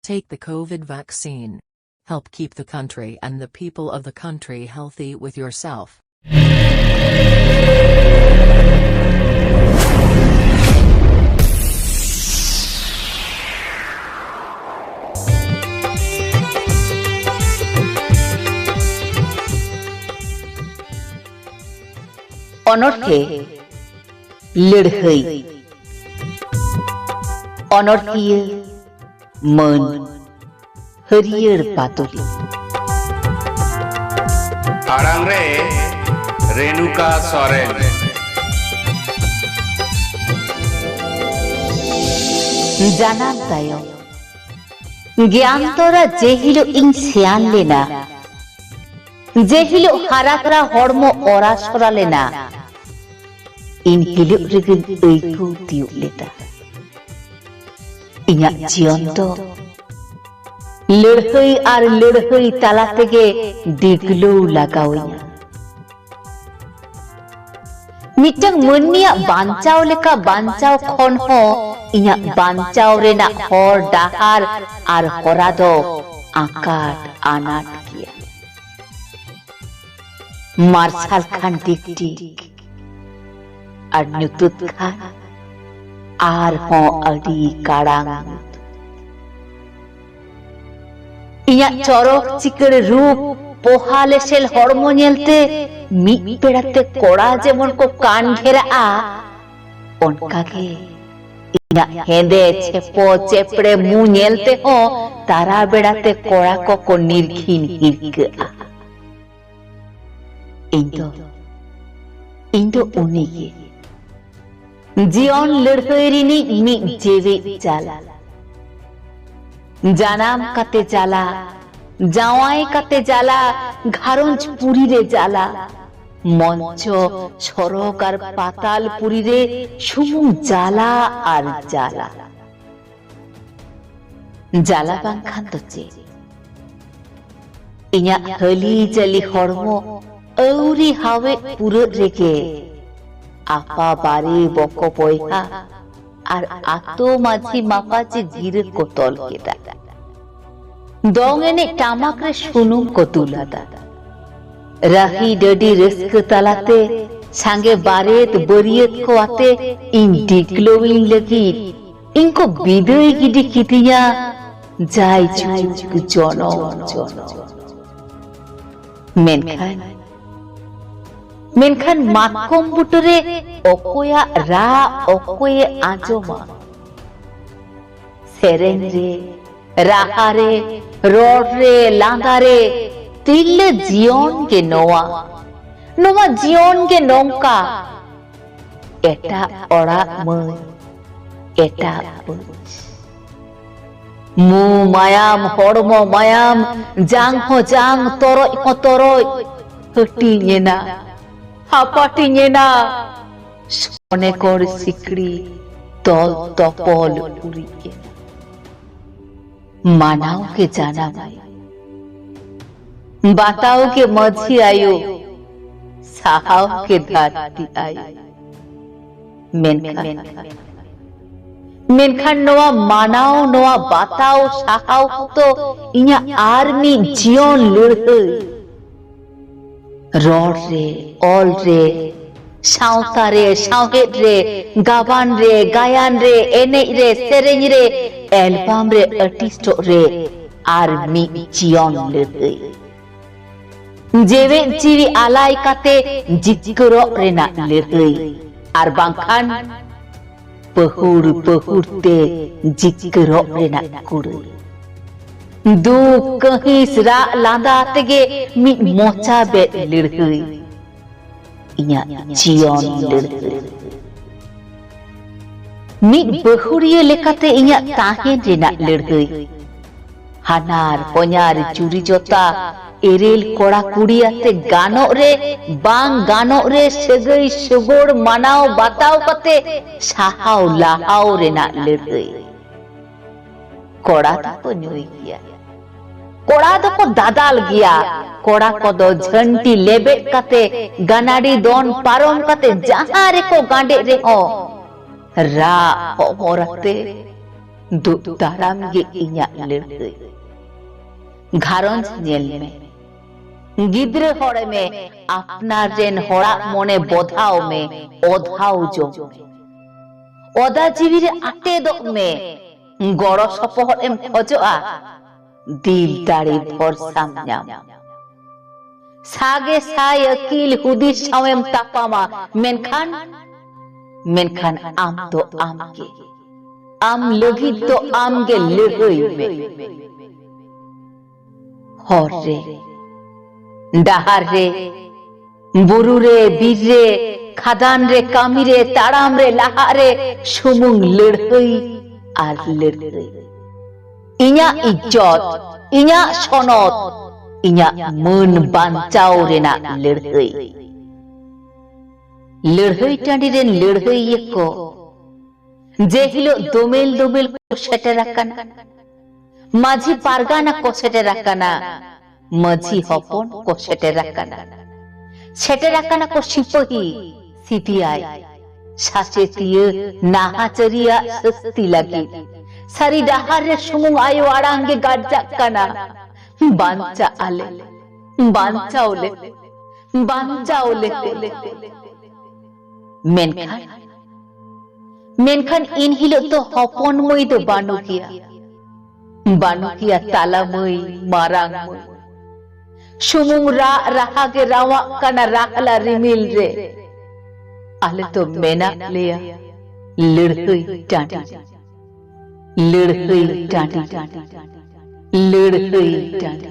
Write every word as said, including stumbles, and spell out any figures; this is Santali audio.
Take the COVID vaccine. Help keep the country and the people of the country healthy with yourself. ᱚᱱᱚᱬᱦᱮ ᱞᱟᱹᱲᱦᱟᱹᱭ᱾ ᱚᱱᱚᱬᱦᱤᱭᱟᱹ ᱢᱟᱹᱱ ᱦᱟᱹᱨᱭᱟᱹᱲ ᱵᱟᱫᱚᱞᱤ᱾ ᱟᱲᱟᱝ ᱨᱮ ᱨᱮᱱᱩᱠᱟ ᱥᱚᱨᱮᱱ᱾ ᱡᱟᱱᱟᱢ ᱛᱟᱭᱚᱢ ᱜᱮᱭᱟᱱ ᱛᱚᱨᱟ ᱡᱮ ᱦᱤᱞᱳᱜ ᱤᱧ ᱥᱮᱭᱟᱱ ᱞᱮᱱᱟ, ᱡᱮ ᱦᱤᱞᱳᱜ ᱦᱟᱨᱟ ᱛᱚᱨᱟ ᱦᱚᱲᱢᱚ ᱚᱨᱟ ᱥᱚᱨᱟ ᱞᱮᱱᱟ, ᱤᱱ ᱦᱤᱞᱳᱜ ᱨᱮᱜᱮᱧ ᱟᱹᱭᱠᱟᱹᱣ ᱛᱤᱭᱳᱜ ᱞᱮᱫᱟ, ᱤᱧᱟᱹᱜ ᱡᱤᱭᱚᱱ ᱫᱚ ᱞᱟᱹᱲᱦᱟᱹᱭ ᱟᱨ ᱞᱟᱹᱲᱦᱟᱹᱭ ᱛᱟᱞᱟ ᱛᱮᱜᱮ ᱰᱤᱜᱽᱞᱟᱹᱣ ᱞᱟᱜᱟᱣᱤᱧᱟ᱾ ᱢᱤᱫᱴᱟᱝ ᱢᱟᱹᱱᱢᱤᱭᱟᱜ ᱵᱟᱧᱪᱟᱣ ᱞᱮᱠᱟ ᱵᱟᱧᱪᱟᱣ ᱠᱷᱚᱱ ᱦᱚᱸ ᱤᱧᱟᱹᱜ ᱵᱟᱧᱪᱟᱣ ᱨᱮᱱᱟᱜ ᱦᱚᱨ ᱰᱟᱦᱟᱨ ᱟᱨ ᱦᱚᱨᱟ ᱫᱚ ᱟᱠᱟᱴ ᱟᱱᱟᱴ ᱜᱮᱭᱟ᱾ ᱢᱟᱨᱥᱟᱞ ᱠᱷᱟᱱ ᱴᱤᱠ ᱴᱤᱠ, ᱟᱨ ᱧᱩᱛᱟᱹᱛ ᱠᱷᱟᱱ ᱟᱨᱦᱚᱸ ᱟᱹᱰᱤ ᱠᱟᱲᱟᱝ ᱧᱩᱛ᱾ ᱤᱧᱟᱹᱜ ᱪᱚᱨᱚᱠ ᱪᱤᱠᱟᱹᱲ ᱨᱩᱯ, ᱯᱚᱦᱟ ᱞᱮᱥᱮᱞ ᱦᱚᱲᱢᱚ ᱧᱮᱞᱛᱮ ᱢᱤᱫ ᱵᱮᱲᱟᱛᱮ ᱠᱚᱲᱟ ᱡᱮᱢᱚᱱ ᱠᱚ ᱠᱟᱱ ᱜᱷᱮᱨᱟᱜᱼᱟ, ᱚᱱᱠᱟᱜᱮ ᱤᱧᱟᱹᱜ ᱦᱮᱸᱫᱮ ᱪᱷᱮᱯᱚ ᱪᱮᱯᱲᱮ ᱢᱩ ᱧᱮᱞ ᱛᱮᱦᱚᱸ ᱛᱟᱨᱟ ᱵᱮᱲᱟᱛᱮ ᱠᱚᱲᱟ ᱠᱚᱠᱚ ᱱᱤᱨᱠᱷᱤᱱ ᱦᱤᱨᱠᱟᱹᱜᱼᱟ᱾ ᱤᱧ ᱫᱚ, ᱤᱧ ᱫᱚ ᱩᱱᱤᱜᱮ, ᱡᱤᱭᱚᱱ ᱞᱟᱹᱲᱦᱟᱹᱭ ᱨᱤᱱᱤᱡ ᱢᱤᱫ ᱡᱮᱣᱮᱫ ᱡᱟᱞᱟ᱾ ᱡᱟᱱᱟᱢ ᱠᱟᱛᱮ ᱡᱟᱞᱟ, ᱡᱟᱶᱟᱭ ᱠᱟᱛᱮ ᱡᱟᱞᱟ, ᱜᱷᱟᱨᱚᱸᱡᱽ ᱯᱩᱨᱤ ᱨᱮ ᱡᱟᱞᱟ, ᱢᱚᱧᱪᱚ, ᱥᱚᱨᱚᱜᱽ ᱟᱨ ᱯᱟᱛᱟᱞ ᱯᱩᱨᱤ ᱨᱮ ᱥᱩᱢᱩᱝ ᱡᱟᱞᱟ ᱟᱨ ᱡᱟᱞᱟ᱾ ᱡᱟᱞᱟ ᱵᱟᱝᱠᱷᱟᱱ ᱫᱚ ᱪᱮᱫ? ᱤᱧᱟᱜ ᱦᱟᱹᱞᱤ ᱡᱟᱹᱞᱤ ᱦᱚᱲᱢᱚ ᱟᱹᱣᱨᱤ ᱦᱟᱣᱮᱫ ᱯᱩᱨᱟᱹᱜ ᱨᱮᱜᱮ ᱟᱯᱟ ᱵᱟᱨᱮ ᱵᱚᱠᱚ ᱵᱚᱭᱦᱟ ᱟᱨ ᱟᱛᱳ ᱢᱟᱹᱡᱷᱤ ᱢᱟᱯᱟᱡᱤ ᱜᱤᱨᱟᱹ ᱠᱚ ᱛᱚᱞ ᱠᱮᱫᱟ᱾ ᱫᱚᱝ ᱮᱱᱮᱡ ᱴᱟᱢᱟᱠ ᱨᱮ ᱥᱩᱱᱩᱢ ᱠᱚ ᱫᱩᱞ ᱟᱫᱟ᱾ ᱨᱟᱹᱦᱤ ᱰᱟᱹᱰᱤ ᱨᱟᱹᱥᱠᱟᱹ ᱛᱟᱞᱟᱛᱮ ᱥᱟᱸᱜᱮ ᱵᱟᱨᱮᱛ ᱵᱟᱹᱨᱭᱟᱹᱛ ᱠᱚ ᱟᱛᱮ ᱤᱧ ᱰᱤᱜᱽᱞᱟᱹᱣᱤᱧ ᱞᱟᱹᱜᱤᱫ ᱤᱧ ᱠᱚ ᱵᱤᱫᱟᱹᱭ ᱜᱤᱰᱤ ᱠᱤᱫᱤᱧᱟ ᱡᱟᱭ ᱡᱩᱜᱽ ᱡᱚᱱᱚᱢ ᱡᱚᱱᱚᱢ᱾ ᱢᱮᱱᱠᱷᱟᱱ, ᱢᱮᱱᱠᱷᱟᱱ ᱢᱟᱛᱠᱚᱢ ᱵᱩᱴᱟᱹᱨᱮ ᱚᱠᱚᱭᱟᱜ ᱨᱟᱜ ᱚᱠᱚᱭᱮ ᱟᱸᱡᱚᱢᱟ? ᱥᱮᱨᱮᱧ ᱨᱮ, ᱨᱟᱦᱟ ᱨᱮ, ᱨᱚᱲ ᱨᱮ, ᱞᱟᱸᱫᱟ ᱨᱮ, ᱛᱤᱨᱞᱟᱹ ᱡᱤᱭᱚᱱ ᱜᱮ ᱱᱚᱣᱟ᱾ ᱱᱚᱣᱟ ᱡᱤᱭᱚᱱ ᱜᱮ ᱱᱚᱝᱠᱟ᱾ ᱮᱴᱟᱜ ᱚᱲᱟᱜ ᱢᱟᱹᱭ, ᱮᱴᱟᱜ ᱯᱟᱹᱭ᱾ ᱢᱩ ᱢᱟᱭᱟᱢ, ᱦᱚᱲᱢᱚ ᱢᱟᱭᱟᱢ, ᱡᱟᱝ ᱦᱚᱸ ᱡᱟᱝ, ᱛᱚᱨᱚᱡ ᱦᱚᱸ ᱛᱚᱨᱚᱡ, ᱦᱟᱹᱴᱤᱧ ᱮᱱᱟ, ᱦᱟᱯᱟᱴᱤᱧ ᱮᱱᱟ᱾ ᱥᱚᱱᱮᱠᱚᱨ ᱥᱤᱠᱲᱤ ᱛᱚᱞ ᱛᱚᱯᱚᱞ ᱩᱨᱤᱡ ᱮᱱᱟ᱾ ᱢᱟᱱᱟᱣ ᱜᱮ ᱡᱟᱱᱟᱢ ᱟᱭᱳ, ᱵᱟᱛᱟᱣ ᱜᱮ ᱢᱟᱹᱡᱷᱤ ᱟᱭᱳ, ᱥᱟᱦᱟᱣ ᱜᱮ ᱫᱷᱟᱹᱨᱛᱤ ᱟᱭᱳ᱾ ᱢᱮᱱᱠᱷᱟᱱ, ᱢᱮᱱᱠᱷᱟᱱ ᱱᱚᱣᱟ ᱢᱟᱱᱟᱣ, ᱱᱚᱣᱟ ᱵᱟᱛᱟᱣ ᱥᱟᱦᱟᱣ ᱠᱚᱫᱚ ᱤᱧᱟᱹᱜ ᱟᱨ ᱢᱤᱫ ᱡᱤᱭᱚᱱ ᱞᱟᱹᱲᱦᱟᱹᱭ᱾ ᱨᱚᱲ ᱨᱮ, ᱚᱞ ᱨᱮ, ᱥᱟᱶᱛᱟ ᱨᱮ, ᱥᱟᱶᱦᱮᱫ ᱨᱮ, ᱜᱟᱵᱟᱱ ᱨᱮ, ᱜᱟᱭᱟᱱ ᱨᱮ, ᱮᱱᱮᱡ ᱨᱮ, ᱥᱮᱨᱮᱧ ᱨᱮ, ᱮᱞᱵᱟᱢ ᱨᱮ, ᱟᱨᱴᱤᱥᱴᱚᱜ ᱨᱮ, ᱟᱨ ᱢᱤᱫ ᱡᱤᱭᱚᱱ ᱞᱟᱹᱲᱦᱟᱹᱭ᱾ ᱡᱮᱣᱮᱫ ᱡᱤᱣᱤ ᱟᱞᱟᱭ ᱠᱟᱛᱮ ᱡᱤᱛᱠᱟᱹᱨᱚᱜ ᱨᱮᱱᱟᱜ ᱞᱟᱹᱲᱦᱟᱹᱭ, ᱟᱨ ᱵᱟᱝᱠᱷᱟᱱ ᱯᱟᱹᱦᱩᱲ ᱯᱟᱹᱦᱩᱲ ᱛᱮ ᱡᱤᱛᱠᱟᱹᱨᱚᱜ ᱨᱮᱱᱟᱜ ᱠᱩᱲᱟᱹᱭ᱾ ᱫᱩᱠ, ᱠᱟᱹᱦᱤᱥ, ᱨᱟᱜ, ᱞᱟᱸᱫᱟ ᱛᱮᱜᱮ ᱢᱤᱫ ᱢᱚᱪᱟ ᱵᱮᱫ ᱞᱟᱹᱲᱦᱟᱹᱭ᱾ ᱤᱧᱟᱹᱜ ᱡᱤᱭᱚᱱ ᱞᱟᱹᱲᱦᱟᱹᱭ᱾ ᱢᱤᱫ ᱵᱟᱹᱦᱩᱲᱤᱭᱟᱹ ᱞᱮᱠᱟᱛᱮ ᱤᱧᱟᱹᱜ ᱛᱟᱦᱮᱱ ᱨᱮᱱᱟᱜ ᱞᱟᱹᱲᱦᱟᱹᱭ᱾ ᱦᱟᱱᱟᱨ ᱦᱚᱧᱟᱨ ᱡᱩᱨᱤ ᱡᱚᱛᱟ ᱮᱨᱮᱞ ᱠᱚᱲᱟ ᱠᱩᱲᱤ ᱟᱛᱮ ᱜᱟᱱᱚᱜ ᱨᱮ ᱵᱟᱝ ᱜᱟᱱᱚᱜ ᱨᱮ ᱥᱟᱹᱜᱟᱹᱭ ᱥᱚᱜᱚᱲ ᱢᱟᱱᱟᱣ ᱵᱟᱛᱟᱣ ᱠᱟᱛᱮ ᱥᱟᱦᱟᱣ ᱞᱟᱦᱟᱣ ᱨᱮᱱᱟᱜ ᱞᱟᱹᱲᱦᱟᱹᱭ᱾ ᱠᱚᱲᱟ ᱫᱚᱠᱚ ᱧᱩᱭ ᱜᱮᱭᱟ, ᱠᱚᱲᱟ ᱫᱚᱠᱚ ᱫᱟᱫᱟᱞ ᱜᱮᱭᱟ, ᱠᱚᱲᱟ ᱠᱚᱫᱚ ᱡᱷᱟᱹᱱᱴᱤ ᱞᱮᱵᱮᱫ ᱠᱟᱛᱮ ᱜᱟᱱᱟᱰᱤ ᱫᱚᱱ ᱯᱟᱨᱚᱢ ᱠᱟᱛᱮ ᱡᱟᱦᱟᱸ ᱨᱮᱠᱚ ᱜᱟᱸᱰᱮᱜ ᱨᱮᱦᱚᱸ ᱨᱟᱜ ᱦᱚᱢᱚᱨ ᱟᱛᱮ ᱫᱩᱜ ᱫᱟᱨᱟᱢ ᱜᱮ ᱤᱧᱟᱹᱜ ᱞᱟᱹᱲᱦᱟᱹᱭ᱾ ᱜᱷᱟᱨᱚᱸᱡᱽ ᱧᱮᱞ ᱢᱮ, ᱜᱤᱫᱽᱨᱟᱹ ᱦᱚᱲ ᱢᱮ, ᱟᱯᱱᱟᱨ ᱨᱮᱱ ᱦᱚᱲᱟᱜ ᱢᱚᱱᱮ ᱵᱚᱫᱷᱟᱣ ᱢᱮ, ᱚᱫᱷᱟᱣ ᱡᱚᱝ ᱢᱮ᱾ ᱚᱫᱟ ᱡᱤᱣᱤ ᱨᱮ ᱟᱴᱮᱫᱚᱜ ᱢᱮ, ᱜᱚᱲᱚ ᱥᱚᱯᱚᱦᱚᱫ ᱮᱢ ᱠᱷᱚᱡᱚᱜᱼᱟ, ᱫᱤᱞ ᱫᱟᱲᱮ ᱵᱷᱚᱨᱥᱟᱢ ᱧᱟᱢᱟ᱾ ᱥᱟᱜᱮ ᱥᱟᱭ ᱟᱹᱠᱤᱞ ᱦᱩᱫᱤᱥ ᱥᱟᱶᱮᱢ ᱛᱟᱯᱟᱢᱟ, ᱢᱮᱱᱠᱷᱟᱱ, ᱢᱮᱱᱠᱷᱟᱱ ᱟᱢ ᱫᱚ ᱟᱢ ᱜᱮ, ᱟᱢ ᱞᱟᱹᱜᱤᱫ ᱫᱚ ᱟᱢ ᱜᱮ ᱞᱟᱹᱲᱦᱟᱹᱭ ᱢᱮ᱾ ᱦᱚᱨ ᱨᱮ, ᱰᱟᱦᱟᱨ ᱨᱮ, ᱵᱩᱨᱩ ᱨᱮ, ᱵᱤᱨ ᱨᱮ, ᱠᱷᱟᱫᱟᱱ ᱨᱮ, ᱠᱟᱹᱢᱤ ᱨᱮ, ᱛᱟᱲᱟᱢ ᱨᱮ, ᱞᱟᱦᱟᱜ ᱨᱮ, ᱥᱩᱢᱩᱝ ᱞᱟᱹᱲᱦᱟᱹᱭ ᱟᱨ ᱞᱟᱹᱲᱦᱟᱹᱭ᱾ ᱤᱧᱟᱜ ᱤᱡᱡᱚᱛ, ᱤᱧᱟᱜ ᱥᱚᱱᱚᱛ, ᱤᱧᱟᱜ ᱢᱟᱹᱱ ᱵᱟᱧᱪᱟᱣ ᱨᱮᱱᱟᱜ ᱞᱟᱹᱲᱦᱟᱹᱭ᱾ ᱞᱟᱹᱲᱦᱟᱹᱭ ᱴᱟᱺᱰᱤ ᱨᱮᱱ ᱞᱟᱹᱲᱦᱟᱹᱭᱤᱭᱟᱹ ᱠᱚ ᱡᱮ ᱦᱤᱞᱳᱜ ᱫᱳᱢᱮᱞ ᱫᱳᱢᱮᱞ ᱠᱚ ᱥᱮᱴᱮᱨ ᱟᱠᱟᱱᱟ, ᱢᱟᱹᱡᱷᱤ ᱯᱟᱨᱜᱟᱱᱟ ᱠᱚ ᱥᱮᱴᱮᱨ ᱟᱠᱟᱱᱟ, ᱢᱟᱹᱡᱷᱤ ᱦᱚᱯᱚᱱ ᱠᱚ ᱥᱮᱴᱮᱨ ᱟᱠᱟᱱᱟ, ᱥᱮᱴᱮᱨ ᱟᱠᱟᱱᱟ ᱠᱚ ᱥᱤᱯᱟᱹᱦᱤ, ᱥᱤᱵᱤᱟᱭ, ᱥᱟᱥᱮᱛᱤᱭᱟᱹ ᱱᱟᱦᱟᱪᱟᱹᱨᱤᱭᱟᱜ ᱥᱟᱹᱥᱛᱤ ᱞᱟᱹᱜᱤᱫ᱾ ᱥᱟᱹᱨᱤ ᱰᱟᱦᱟᱨ ᱨᱮ ᱥᱩᱢᱩᱝ ᱟᱭᱳ ᱟᱲᱟᱝ ᱜᱮ ᱜᱟᱨᱡᱟᱜ ᱠᱟᱱᱟ, ᱵᱟᱧᱪᱟᱜ ᱟᱞᱮ, ᱵᱟᱧᱪᱟᱣ ᱞᱮ, ᱵᱟᱧᱪᱟᱣ ᱞᱮ᱾ ᱢᱮᱱᱠᱷᱟᱱ, ᱢᱮᱱᱠᱷᱟᱱ ᱤᱱ ᱦᱤᱞᱳᱜ ᱫᱚ ᱦᱚᱯᱚᱱ ᱢᱟᱹᱭ ᱫᱚ ᱵᱟᱹᱱᱩᱜᱮᱭᱟ, ᱵᱟᱹᱱᱩᱜᱮᱭᱟ ᱛᱟᱞᱟ ᱢᱟᱹᱭ, ᱢᱟᱨᱟᱝ ᱢᱟᱹᱭ᱾ ᱥᱩᱢᱩᱝ ᱨᱟᱜ ᱨᱟᱦᱟ ᱜᱮ ᱨᱟᱣᱟᱜ ᱠᱟᱱᱟ ᱨᱟᱦᱞᱟ ᱨᱤᱢᱤᱞ ᱨᱮ᱾ ᱟᱞᱮ ᱫᱚ ᱢᱮᱱᱟᱜ ᱞᱮᱭᱟ ᱞᱟᱹᱲᱦᱟᱹᱭ ᱴᱟᱺᱰᱤ, ᱞᱟᱹᱲᱦᱟᱹᱭ ᱴᱟᱺᱰᱤ, ᱞᱟᱹᱲᱦᱟᱹᱭ ᱴᱟᱺᱰᱤ᱾